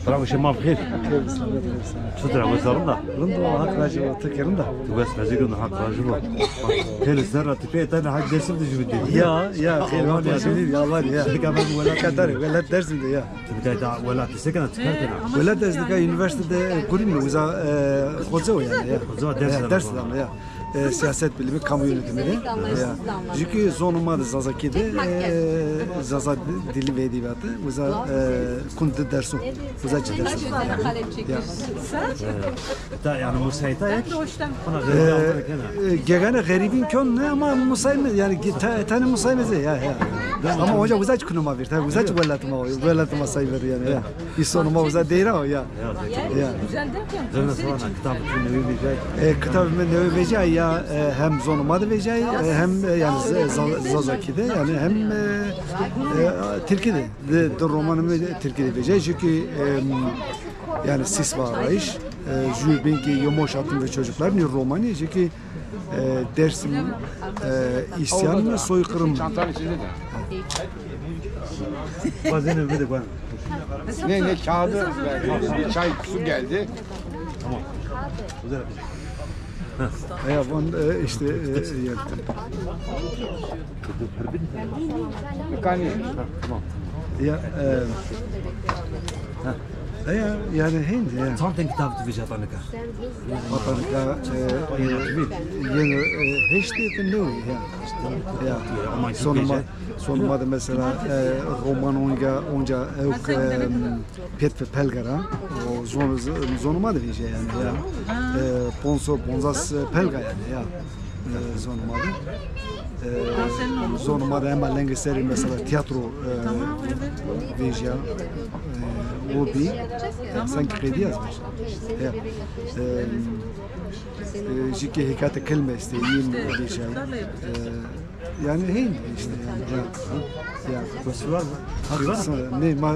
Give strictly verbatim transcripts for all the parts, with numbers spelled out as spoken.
Bravo, şima bixêr. Çutir a, wes a, rind a? Rind o, Haq rajî bo, ti kî rind a? Ti wes, xecî rind, Haq rajî bo. Xêlî serra ti pê tane, Haq Dêrsim de jûbîn dê. Ya, ya, xêlî wextî ya, ya, var ya. Şirka ben welat Katarê, welat Dêrsim de ya. Ti nika da welat de se kena, ti kar kena? Welat ez nika unîversîte de gurîme, uza, e, xoce o yanî ya. Xoce o, ders dana. Ders dana ya. E, siyaset bilimi, kamu yönetimi de. Ya. Çünkü zonê ma de Zazakî de, e, Zaza di-, dili ve edebiyatı, uza, e, kundi dersu, uza ci dersu. Ya. Da yanî musayîta ek. E, e, gegane xerîbîn kön ne ama musayîme yanî, tane musayîme ze ya, ya. Ama hoca uza ci kunuma bir, tabii uza ci welatî ma, welatî ma sayılır yanî ya. Îsonê ma uza deyra o ya. Ya. Güzel derken. Zerre sana kitabê tu newî vejay. E, kitabê mi newî vejay ya, e, hem zonê ma de vejay, e, hem, e, yanî Z-, Z-, Zazakî de, yanî hem, e, e, Tirkî de. Di, di romanê mi Tirkî de vejay. Çünkü, e, yanî Sisva Arayış, e, Jübinki Yomoş Hatun ve Çocuklar, nî romanî, çünkü E, Dersim, e, isyan mı, soykırım mı? Çantanın içinde de. Bazen evde de var. Ne, ne, kağıdı ver. Bir çay, su geldi. Tamam. Güzel. Ya, von, e, işte, e, ya. Mekaniği. Ha, tamam. Ya, e, ha. E, ya, yanî hende ya. Çand ten kitab tu vejata nika? Hata nika, e, e, yeni, e, heştê ki new ya. Ya. Sonê ma, sonê ma de mesela, e, roman onca, onca ewk, e, pêt ve pelga ra. O zon-, z-, zonê ma de vejay yanî ya. E, ponc sey poncas pelga yanî ya. E, zonê ma de. E, zonê ma de hema lengê serrî mesela tiyatro, e, vejîya, e, o bî, e, sanki qedîya. E, e, jî ke hêkate kelme estê, yîn vejîya. E, yanî hên işte yanî. Ya. Wesî var mı? Haklısın. Ne, ma, e,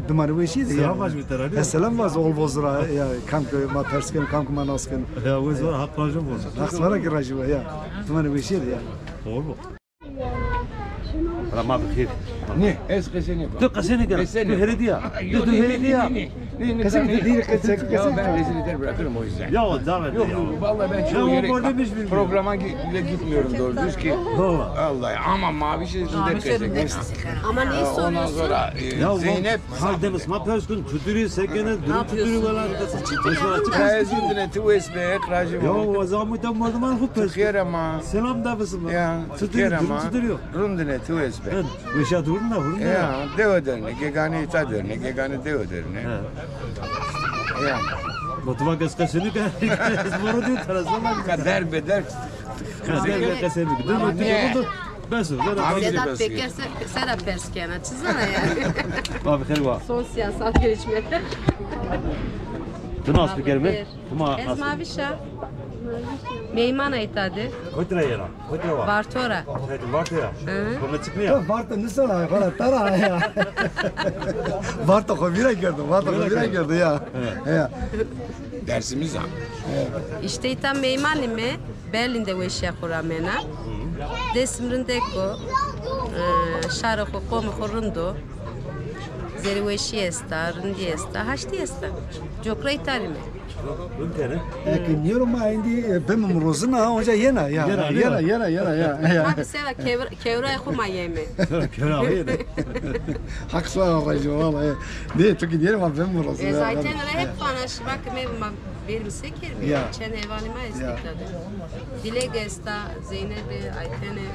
bimanê weşî de. Selam vac mi tera, ne? E, selam vaz ol vozura ya, kam ke ma pers keno, kam ke ma nas keno. Ya, wes var, Haq rajî bo. Haq sana ki rajî bo ya. Bimanê weşî de ya. Doğru mu? Rama bi xêr. Ne, ez qesê nêkena. Tu qesê nêkena. Tu herêdî ya. Tu herêdî ya. Qesê nêkena. Qesê nêkena. Ya ben rezil eder bırakırım o yüzden. Ya o da ver ya. Yok, yok, vallahi ben çoğu yere programa gi-, bile gitmiyorum doğru düz ki. Vallahi. Vallahi ama Mavişehir'de qesê nêkena. Ama neyi soruyorsun? Ondan sonra, e, Zeynep. Hal demiş, ma pers kun, çuturî, se kenê, durum çuturî wela. Mesela açık. Kaya zindine, tu wes be, Haq rajî bo. Ya, o zaman bu da merdiman xu pers. Xêr ama. Selam da bisim. Ya, çuturî, durum çuturî yo? Rindine, tu wes be. Weşa durum da, durum da. Ya, dewe derne, gegane îta derne, gegane dewe derne. Ya. Mutfak eskasını ka, zboru diyor, tarasana. Ka der be der. Ka der be qesê nêkena. Dur, dur, dur. Bes o, ver. Sedat Peker se-, sera pers kena, çi zana yanî? Abi, xêr wa. Son siyasal gelişmeler. Tu nas bikerî mi? Tuma. Ez Mavişa. Meyman a îta de. Kotî ra yena? Kotî ra wa? Varto ra. Kotî Varto ra? Hı. Kome çıkmıyor. Varto nisana, falan tara ya. Varto xo vîra kerdo, Varto xo vîra kerdo ya. Ya. Dersimiz ha. İşte îta meymanîme. Berlîn de weşîya xo ramena. Dêrsim rindek o, e, şarê xo, qomê xo rind o. Zerrîweşî esta, rindî esta, haştî esta. Cokra îta rîme. Rind kenê? Eke nêro ma êndî, e, bimim rozin, ha onca yena ya. Yena, yena, yena, yena ya. Ma bi sera kewr-, kewrayê xo ma yeme. Kewra yena. Haq sana rajî bo, vallahi. Ne, tu ki nêro ma bimim rozin. Ez Ayten ra hep vana şima ki me ma Verîm se kerîme? Ya. Çend hevalê ma estê îta de. Dilek esta, Zeynep, Aytene.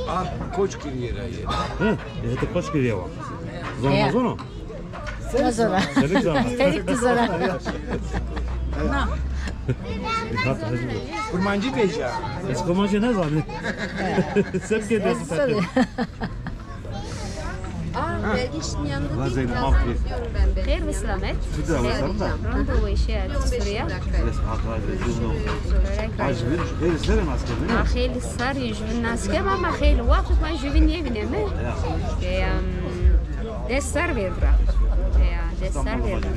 A, Koçgirîye ra yê. Hı, e, hetê Koçgirîye wa. Zono ma zono? Ne zona? Senik zona. Senik zona. Kurmancî vejîya. Ez kurmancî nêzanî. Sen kê dest. Aa, belge işinin yanında değil, birazdan gidiyorum ben belge. Xêr ve selamet. Rind o, weşîya, tu sirî ya? Aa, xeylî serrî juvîn nas keme ama xeylî wext ma juvîn nêvîneme. Des serr vêrd ra. Ya, des serr vêrd ra.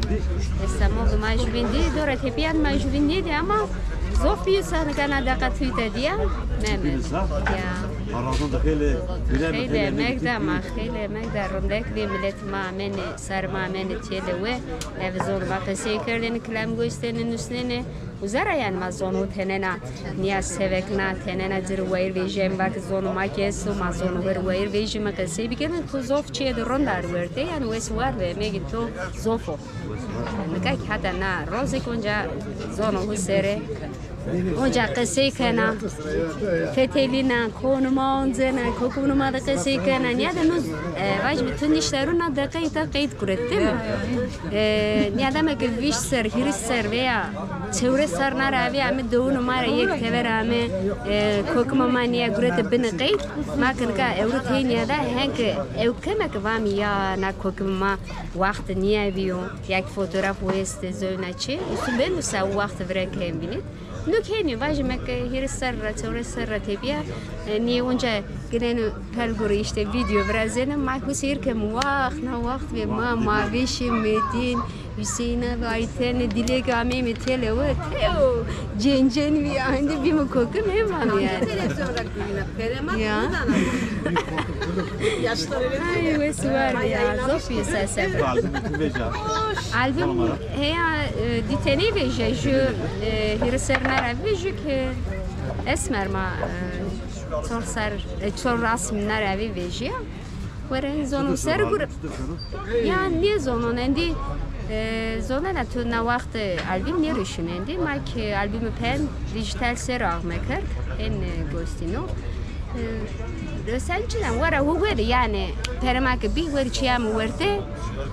Îstanbul de ma juvîn dî, dora tepîyan ma juvîn nêdî ama zof bîyo, sa nika na deqa tûyte dîya. Meme. Ya. Xeylê emek da ma, xeylê emek da, rindek bî, milet ma amenê, ser ma amenê têlewe. Ev zon ma qesey kerdêne, kilam goştêne, nusnêne. Uza ra yanî ma zon ho tenêna nîya sevekna, tenêna ci rê wayîr vejîyayme, va ke zonê ma kî esto, ma zonê ho rê wayîr vejîme, qesey bikerîme, to zof çîyê de rind ar werte, yanî wes war bê, emegê to zof o. Nika kî heta na rozêk onca zonê ho ser ê, onca qesey kena, fetelîna, konê ma oncena, kokimê ma de qesey kena. Nîyade no, e, vajîme to nişta ro na deqeyê ta qeyd guret, değil mi? E, nîyade ma ke vîst serr, hîris serr veya çewres serr na ra avê ame dewunê ma ra yek tever ame, e, kokimê ma nîya gurete binê qeyd. Ma ke nika ewro tey nîyade, hen ke ewk keme ke vamê ya na kokimê ma waxt nîya vîyo. Ya kî fotograf o estê, zewna çi. Usu beno se o waxt vire ke hên vînit. No kî hênî, vajîme ke hîris serr ra, çewres serr ra tepîya, e, nîyê onca ginenê pelgu rê îşte vîdeo virazêne, ma husêr keme, wax, na waxt bê ma, ma vêşê Metîn, Huseyna ve Aytene, Dilek ameyme têlewe, teo, cen cen vî, endî bîme kokim hên vame yanî. Televîzyon ra gurîna, pere ma nêdana. Ay, wes war ya, zof bî sese. Album heya, e, dîteney vejîya, jû, e, hîris serrî na ra vejîyo ke esmer ma, e, çor serr, e, çor rasm na ra vejîya. Were zonê ho ser gur. Ya nêzonon endî, e, zonena to na waxt album nêruşîno endî. Ma kî albumê peyên dîjîtal ser o axme kerd. Hên, e, gostîno. E, sen çi den, were ho were yanî, pere ma ke bî, were çîyame werte,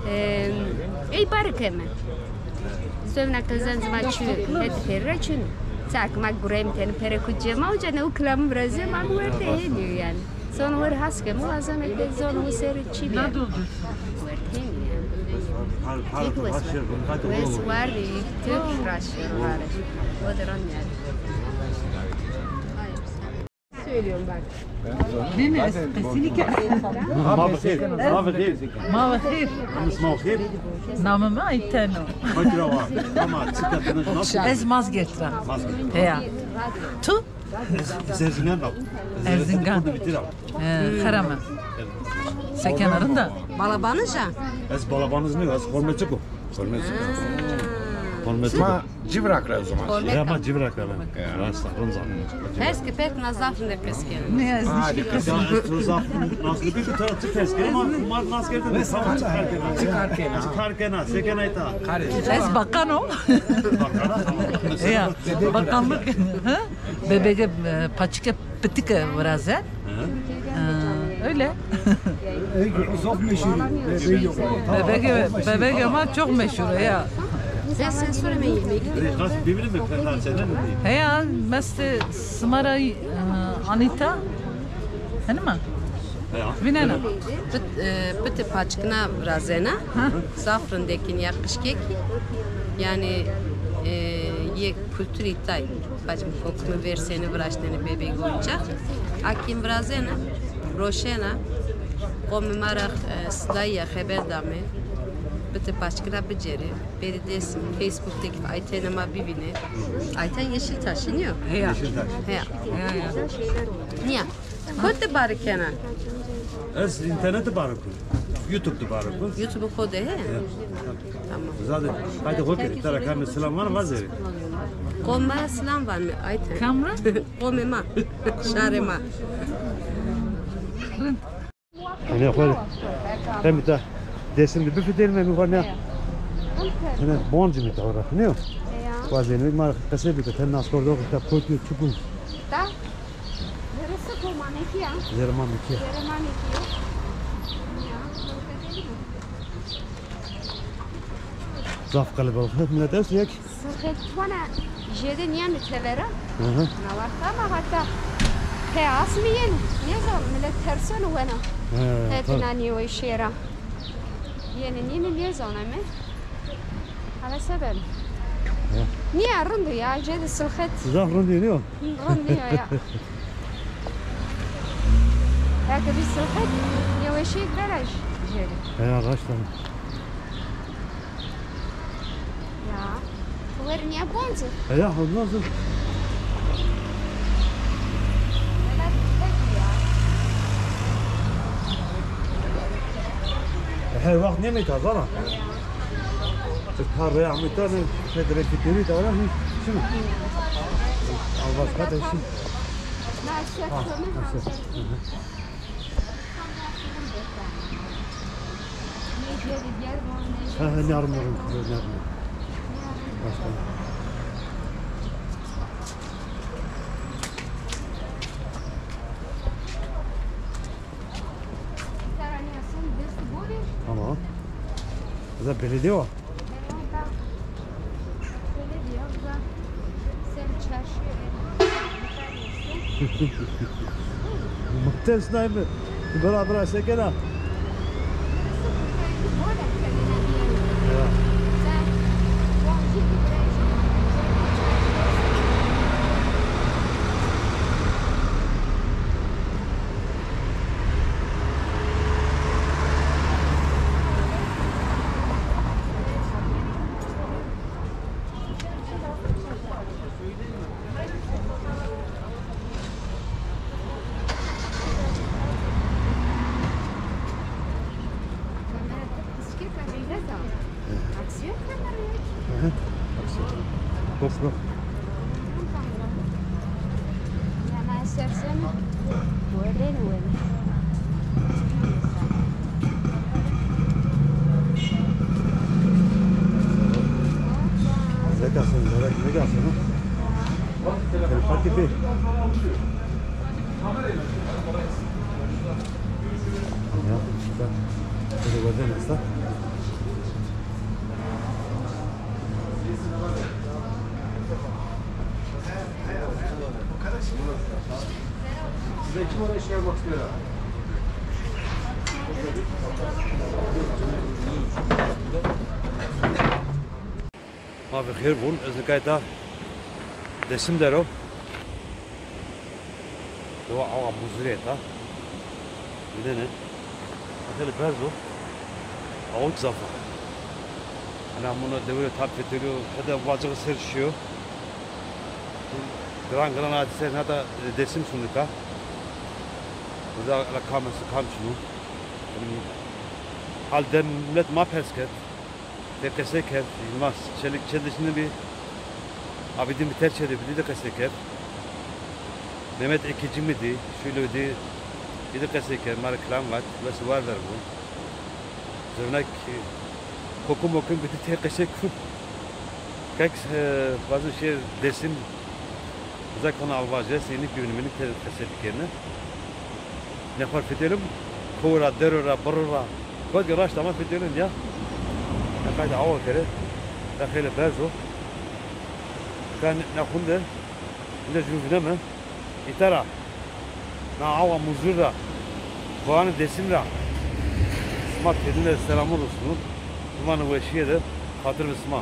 e, ey bare keme. Zewna qezenc ma çi het pere ra çin. Ça ke ma gureyme tenê pere kut cema, onca ne o kilamî virazê ma werte hênî yo yanî. Zonê ho rê has keme, wazeme ke zonê ho ser çî bî. Werte hênî yo yanî. Wes war bî, Türk raşî rare. O de ran yanî. Söylüyorum bak. Değil mi? Kesinlikle. Ma bi xêr, ma bi xêr. Ma bi xêr. Namis ma xêr. Namê mi Ayten o. Xatir awa. Ama çika tene nasıl? Ez Mazgirt ra. Mazgirt. Ya. Tu? Ez, ez Erzingan ra. Erzingan. Bitir ra. He, xereme. Sekena rind a? Balabanij a? Ez balabanij nîyo, ez Xormeçik o. Xormeçik. Xormeçik. Ma Civrak ra o zaman. Ya, ma Civrak ra. Rast a, rind zanî. Pers ke pek na zaf rindek pers kena. Ne, ez nişkî pers. Ya, ez to zaf nas nêbî, to ra çi pers kena, ma, ma nas kerdene. Tamam, çi kar kena? Çi kar kena? Çi kar kena? Se kena îta? Ez bakan o. Bakan, tamam. Ya, bakanlık. Ha? Bebege, e, paçike, pitike viraze. Hı. Ha, öyle. Zaf meşhur. Bebege, bebege ma çok meşhur ya. Ya sen sonra ben yemeğe gidelim. He ya, meste sima ra, e, Anita. Hanima? Vînena. Pit, e, pitê paçikina virazena. Ha. Zaf rindek î, nîya qijkek î. Yanî, e, yê kulturî tay. Bacım, kokimi verseni viraşteni bebek oyuncak. A kî virazena, roşena, qomê ma ra, e, sidayî ya xeber dame, bitê paçkina bicerê, bêrê Dêsim, Facebook de kî Aytenê ma bivînê. Ayten Yeşiltaş, nîyo? Heya. Yeşiltaş. Heya. Heya, heya. Nîya. Kot de bari kena? Ez înternet de bari kon. YouTube de bari kon. YouTube xo de, he? Ya. Tamam. Zaten, haydi xo kerî, tera kamê selam vana vazerî. Qomê ma ra selam vanme, Ayten. Kam ra? Qomê ma. Şarê ma. Rind. Ene xo. Hem ta Dêsim de bifitêrme mi xo ne. Ene bonci mi ta ora, ne? Ya. Vazêne ma qesey bike, ten nas kordo ta kotî çukun. Ta? Neresi ko Mamekî ya? Zerê Mamekî ya. Zerê Mamekî ya. Ya. Zaf qelebalix. Millet esto ya kî. Sirxet vana jêde nîyeno tevera. Hı hı. Na wexta ma hata qe asmî yeno. Nêzano, milet terseno wena. He, hetê na nêweşîye ra. Yenê nînê nêzano mi. Hala se beno. He. Nîya rind o ya, jêde sirxet. Zaf rind o, nîyo? Rind nîyo ya. Eke bî sirxet, nêweşîyêk vera jêde. He ya, raşt a. Ya. Werin ya boncu. He ya, boncu. Neler pek ya. Her wext nêmeyta zana. Ti kar rey ameyta ne, şey, direkt fitiri de var, hiç şey mi? Al başka da şey. Ha, ha, şey. Hı hı. Ha, ha, ne armorun, ne armorun. Başka. Tamam. Bu da belediye o. Belediye, bu da ser çarşı. Muhtes naymi. Bira bira sekena. Ya. Kamera tek piske kamera da. Aksiyon kamerayı. Hı hı. Aksiyon. GoPro. Yana sersem. Welen welen. Ne kalsın, ne kalsın, ha? Telepati bir. Ya, işte. Böyle gözden hasta. Size kim oraya şey yapmak istiyor abi? Ma bi xêr vûn, ez nika îta Dêsim der o. Dewa awa Muzirê ta. Bidene. Xeylê berz o. Awa zaf a. Ena muno dewirê ta fetelîyo, hede vacixî ser şîyo. Giran giran a ser nata Dêsim şûn nika. Uza la kam esto, kam çin o. Hal dem milet ma pers kerd. Tê qesey kerd, Yilmaz Çelik çê de şinî bî, Abîdîn Biter çê de bî, dî de qesey kerd. Mehmet Ekici mi dî, Şûlo dî, dî de qesey kerd, ma rê kilam vat, wes û war ver bûn. Zurnak, e, kokim mokim bî, dî tê qesey kerd. Kek, e, bazı şey Dêsim, Zek hona al vajî, sînik bîbînî, minik te qesey bikerîne. Nexwer fitêlim, kow ra, dero ra, birro ra. Kot ke raşt ama fitêlim ya. Ne qayde awa kere. Ne xeylê berz o. Ka ne, ne xunde. Ne jû vineme. Îta ra. Na awa Muzir ra. Koyanê Dêsim ra. Sima têdine selamû rusnû. Sima weşîye de. Xatir bi sima.